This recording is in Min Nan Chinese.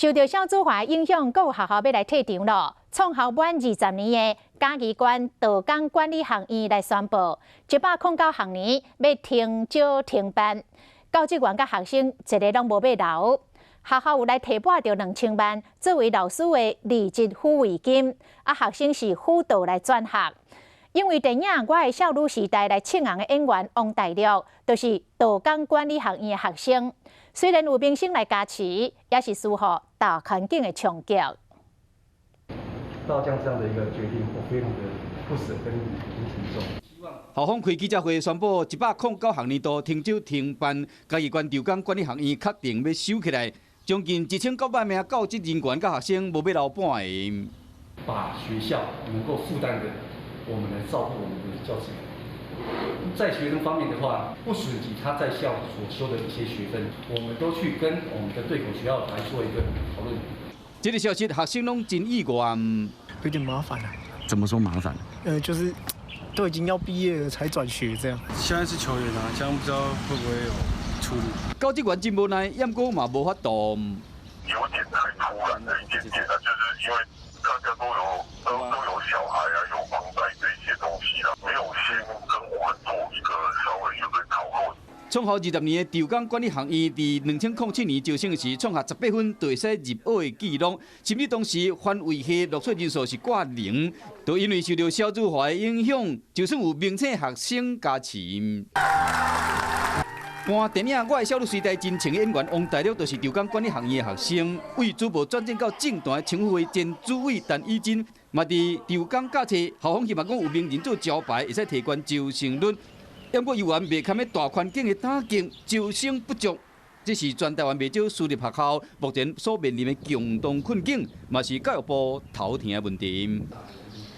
受著少子化影響，閣有學校欲來退場囉。創校滿20年的嘉義縣道江管理學院來宣布，109學年欲停招停辦，教職員佮學生一个攏無欲留。學校有來提撥著2000萬作為老師的離職撫慰金，啊，學生是輔導來轉學。因為電影《我的少女時代》來唱紅的演員王大陸，就是道江管理學院的學生。雖然有明星來加持，也是輸予大環境的衝擊。到這樣的一個決定，我非常的不捨跟沉重。校方開記者會宣布，109學年度停招停辦，嘉義縣道江管理學院確定欲收起來，將近1900名教職人員佮學生無欲留半个。把學校能夠負擔的，我們來照顧我們的教職員。在學生方面的話，不損及他在校所修的一些學分，我們都去跟我們的對口學校來做一個討論。這個消息，學生攏真意外。有點麻煩啊。怎麼說麻煩？就是都已經要畢業了才轉學這樣。現在是球員啊，這樣不知道會不會有出路。教職員真無奈，毋過嘛無法度。有點太突然了一點點啊，就是因為大家都有小孩啊，有房貸這些東西啊，沒有先跟我們做一個稍微有個討論。創校20年的道江管理學院，佇2007年招生時創下18分就會使入學的紀錄，甚至當時環衛系錄取人數是掛零，都因為受著少子化的影響，就算有明星學生加持。扮電影《我的少女時代》真情的演員王大陸，就是道江管理學院的學生，為主播轉戰到政壇的青輔會前主委陳以真，嘛佇道江教冊，校方希望講有名人做招牌，會使提懸招生率。毋過猶原袂堪咧大環境的打擊，招生不足，這是全台灣袂少私立學校目前所面臨的共同困境，嘛是教育部頭疼的問題。